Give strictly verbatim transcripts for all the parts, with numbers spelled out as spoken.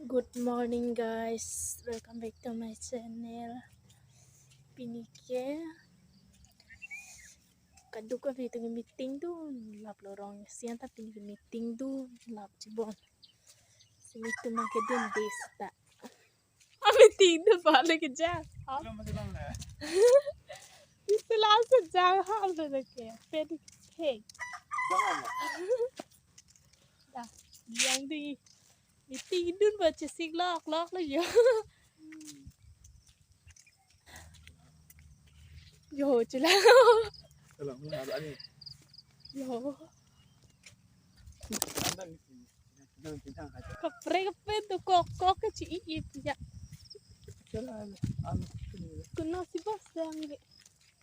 Good morning, guys. Welcome back to my channel. Pini ke kadokave atum meeting dunlap lo, rong isi anta pini ke meeting dunlap chibon. Si netum ke dun dei seta. A meeting dun balik ke ja. Isi langsung ja hal lo ke. Pedi. Hey. Dah, yang di. Meeting dun ba chesik lok lok lo yo. Yo, chila. Kalau mau ada ni. Yo. Anda ni sini. Jangan kencang aja. Kaprek kaprek tu kok kok ke ci ip ya. Kalau anu, anu sini. Kuna si bas yang ni.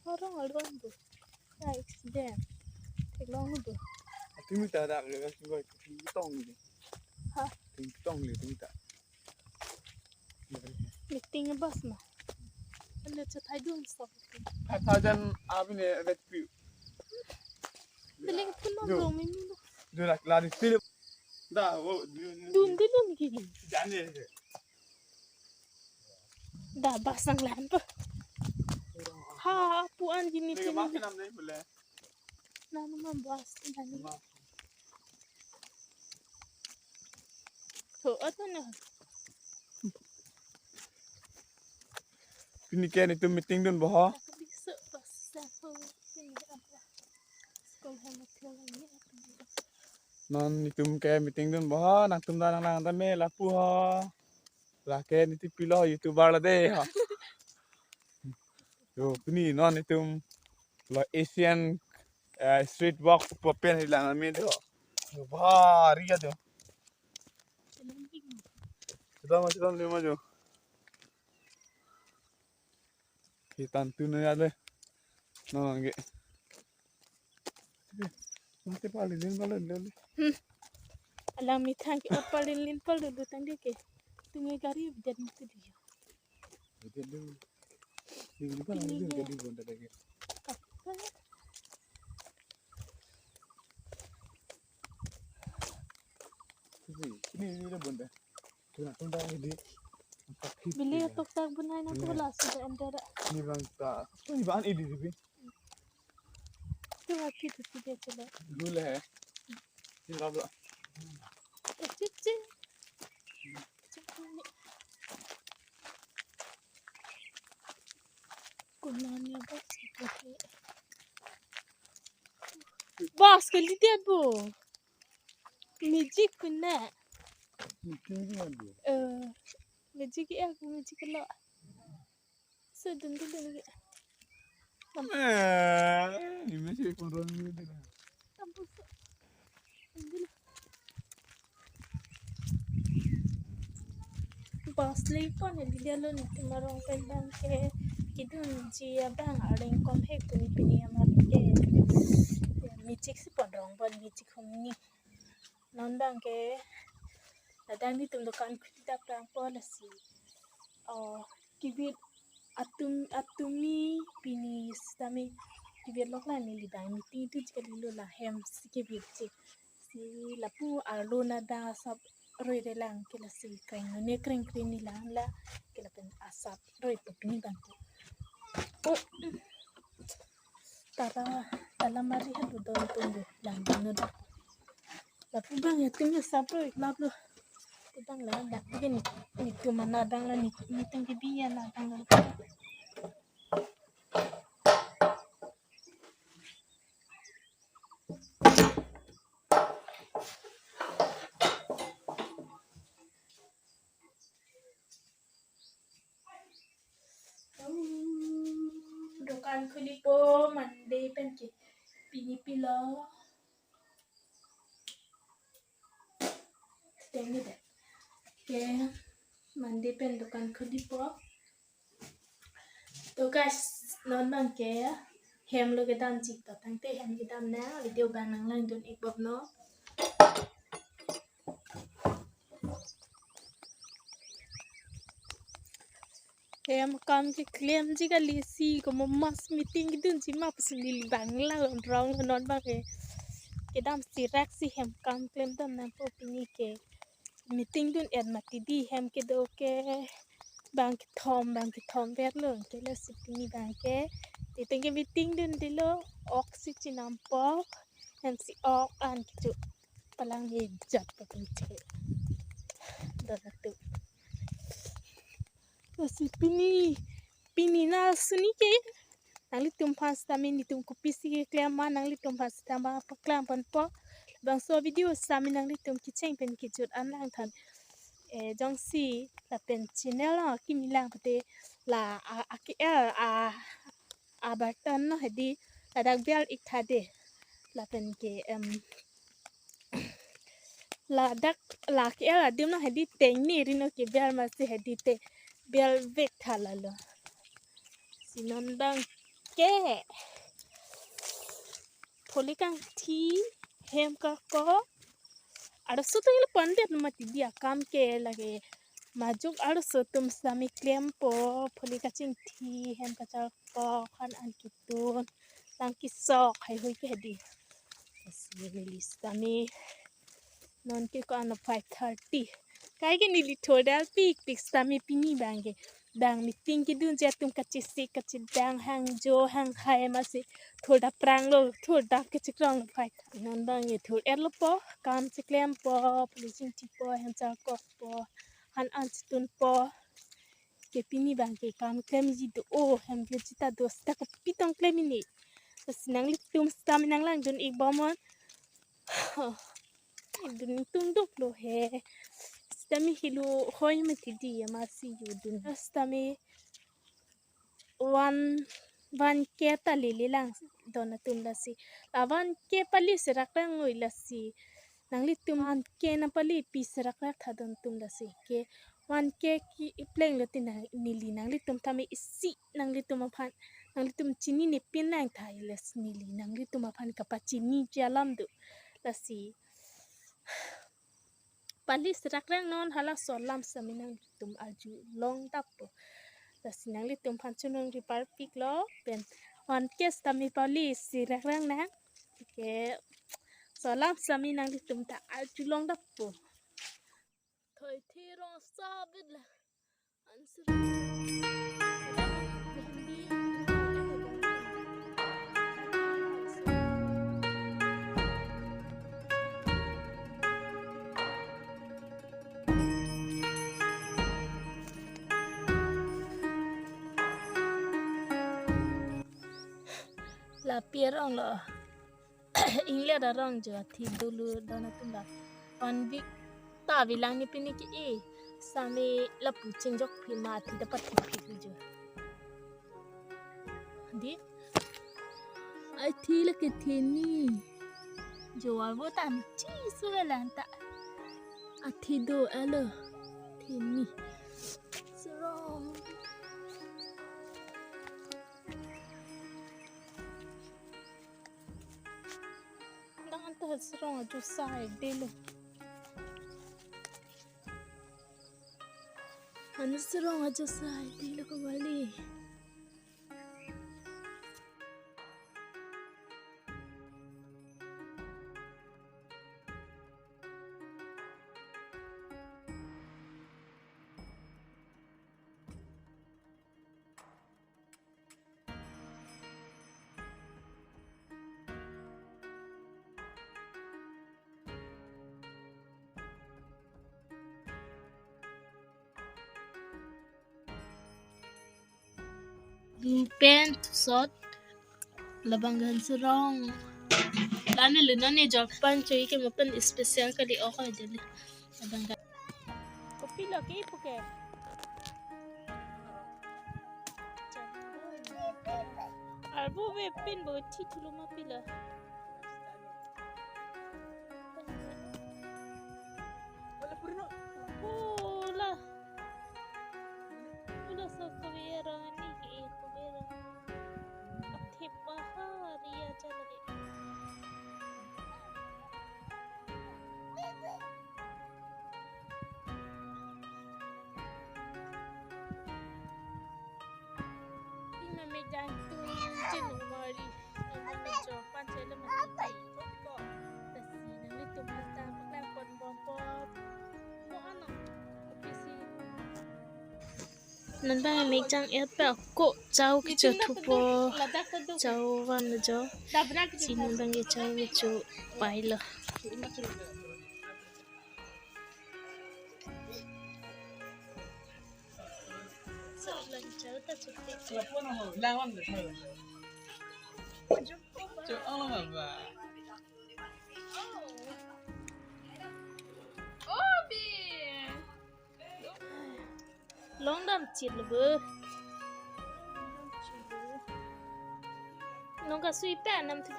Orang alwan tu. Ya, accident. Theklong tu. Tingta dak le, tingtong le. Ha? Tingtong le, tingta. Meeting bas ma. Anda chat hai dun sok. Five thousand abine vet view. Teling pun nang Yo. Dong mimi lo. Dun lak lari silip. Da, wo, dun. Dun dun dun gini. Jane. Da bas nang lan po. Ha, puan gini. Lagi sini. Makin am deh boleh. Nanu mambas, nanu. Ho, atau na. Pini ke netum meeting dun boho. Aku bisa pas aku ini apa? Sekolah anak ini apa? Non netum ke meeting dun boho, nangtum dan nang nang tame lapu ho. Lake netum pilo YouTuber la dei ho. Yo, pini non netum lo Asian, eh, street walk papen hilang amin do. Yo, bhari ya do. Sudah maju, sudah lima jo. Kita tu na ya le. Non ke. Mate pali lin pali lin. Hmm. Alang methang ke pali lin pali lutang dia ke. Tunge gari bidan itu dia. Bidan dulu. Di mana pali lin ke di bonda lagi. Apa? Sini, sini, sini bonda. Tuna tunda ini. Bili atok tak bunai na. Bili. Pula sudah endera. Ini bang ta. Ini bang ini di sini. Tu api tu tiga coba. Dulu he. Ini kabel. Eh, cici. Cici ni. Kunanya bas itu ke. Bas ke lihat bu. Magic kuna. Magic ni aduh. Eh, magic ya, aku magic lo. Sedun dulu lagi. Eh, ini masih kontrol dulu. Tampus. Dun dulu. Bas le pon ya, dia lo netum arong pen bang ke kidunji abang areng kom he puni pini amat ke. Ya, magic si pon rong pon magic hum ni. Non bang ke, ladak netum dokan khuli dak prang po lasi. Oh, kivit atum, atumi pini sitame kivit lok la neli bang meeting tu jika dulu la hem si kivit cik. Si lapu arlo na bang asap roi relang ke lasi kreng ne kreng kreng ni lang la ke lapen asap roi po pini bang ke. Oh. Tara, tala mari ha budon tunggu lang dino dak. Lapu bang ya tinggi sapro iklap lo. Pu bang lang dak begini. Netum mana bang la ni, ni tenggi biya na bang la. Dokan khuli po Monday pen ke pini pilo. Tengge deh. Ke Monday pen dokan khuli po. To guys, non bang ke hem lo kedam chik to tangte hem kedam na video bang nang lang dun ik bom no. Hem kam keklem ji kali si komo mass meeting kedun ji ma pusi neli bang la rong non bang ke. Kedam si rak si hem kam klem dam nang po pini ke. meeting dun-et mati di, hem kedo ke bang kethom, bang kethom verlo, ke lasi pini bang ke, titeng ke meeting dun dilo, ok si chinam po, hem si ok an kecho palang he jat patung che. Don atum. Lasi pini, pini na suni ke, nanglitum aphan sitame netum kopisi keklem ma, nanglitum aphan sitame paklang ponpo. Bangso video sitame nanglitum kecheng pen kejut an langthan. Eh, jongsi lapen channel nangkimi lang pute la a, a K L a, a button no hedi ladak bell ik tha de. Lapen ke, em, ladak la K L adim no hedi tengne rino ke bell masi hedi te bell vek tha lalo. Si non bang ke pholi kangthi hem kakok. Arloso atum le pondet mati di akam ke lake majok arloso atum sitame klempo, pholi kachingthi hem kacharkok han an kitun lang kesok haihui ke hedi. Lasi neli sitame non ke ko-an five thirty. Kaike neli thordalpikpik sitame pini bang ke bang meeting kedunji atum kachesik kachedang hangjo hangkhai masi thorda pranglo, thorda kechekrong lo phai. Non bang ke thor-etlo po, kam cheklempo, pholi chingthipo, hem charkokpo, han an chitunpo. Ke pini bang ke kam klemji do, o hem ke chita do sita kopi tong klem ini. Lasi nanglitum sitame nanglangdun ik bomnon. Dun tung duk lo he. Sitame helo hoi mati di ya masi yo dun. Sitame one, one K ta lele lang don atum lasi. La one K pali serak lang ngoi lasi. Nanglitum one K nangpali pi serak lang tha don atum lasi. Ke one K ke plenglo te nang neli nanglitum tame isi nanglitum aphan nanglitum chinine pin lang tha lasi neli nanglitum aphan kapachiniji alam do. Lasi pali serak lang non halaso alam sitame nanglitum arjulong tha po. Lasi nanglitum aphan choningri parpiklo pen one K sitame pali serak lang nang. Ke laso alam sitame nanglitum ta arjulong tha po. Thoi thi rong sabit la. Lapi arong lo. Inglet arong jo athi dolo don atum la. One week ta avelang ni pini ke-e. Sitame lapu chingjok phi ma athi ta pathi phi jo. Di. Athi lake theni. Jo arvo ta chisu lang ta. Athi do alo. Theni. Sarong. Dang anta sarong ajo sai delo. Anu sarong ajo sai delo kembali. Pen sot labang gan sarong. Lane lunon ne jok pan choi ke mo pen special kali ok aja le. Labang gan. Kopi lo ke ipu ke. Arvo ve pin bo thi thulo ma pila. Pula. Pula so kavera ni ke kavera. Athe bahar ya chalage. Ina me jang tu chin umari. Ina me jo pan chele mati. Lasi nanglitum ta paklang pon bom po. Mo Non abang mek jang-et pen ako chow kecho thupo. Chow van lo jo. Si non abang ke chow kecho pai lo. Longdam chit lo bo. Nong kasui pen nam thu.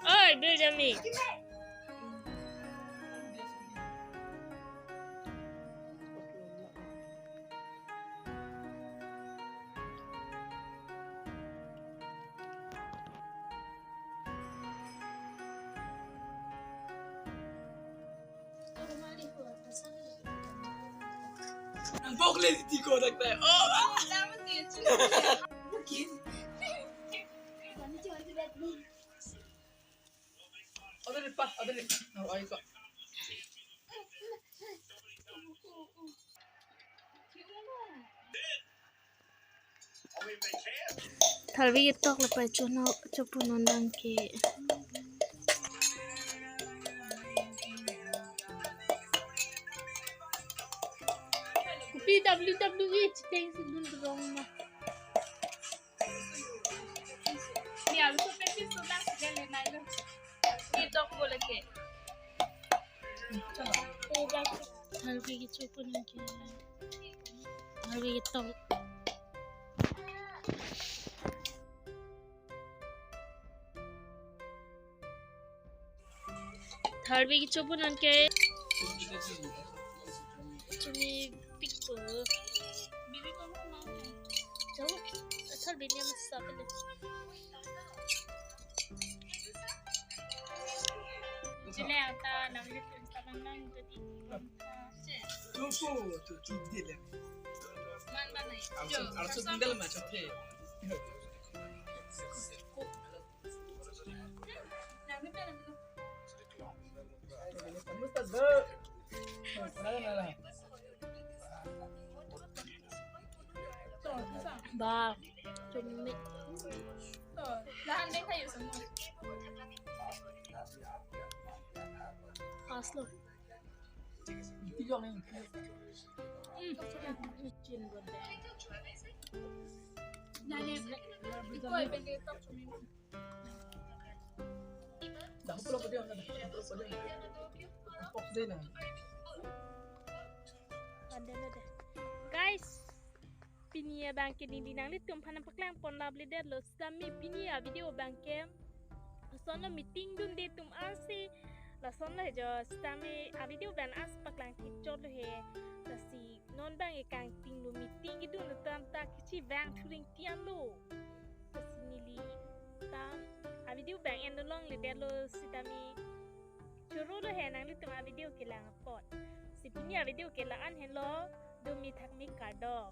Oi, Benjamin. Ang bok le di ko tak tayo. Oh! Order pa, order. Ay ko. Tharve ketok lapen chono, chopo non abang ke. Kopi W W E chiteng si dun rong ma. Ni alu so peti so lang si le nai lo. Ni tok bole ke. Tharve kechopo non ke. Tharve ketok. Tharve kechopo non ke. Chumi pikpo. Bibi mama mau. Chow, tharve ni masa pele. Jile ata nang le pun sabang nang jadi. Tuh, tuh, tuh, tuh, dia. Man, man, man. Arso, arso tinggal macam teh. Ba, chumi. Aslo. Guys, pini abang ke neli nanglitum aphan nangpaklang pon lap le detlo, sitame pini avideo abang ke lasonlo, meeting dunde atum ansi lasonlo he jo, sitame avideo abang as paklang thekchotlo he. Lasi non abang ke kangtinglo, meeting kedun atum ta kachevang thuring tianlo. Lasi neli ta avideo abang en longle detlo, sitame choro lo he nanglitum avideo kelang apot. Si pini avideo ke la-an henlo, dumi thakmi, kardom.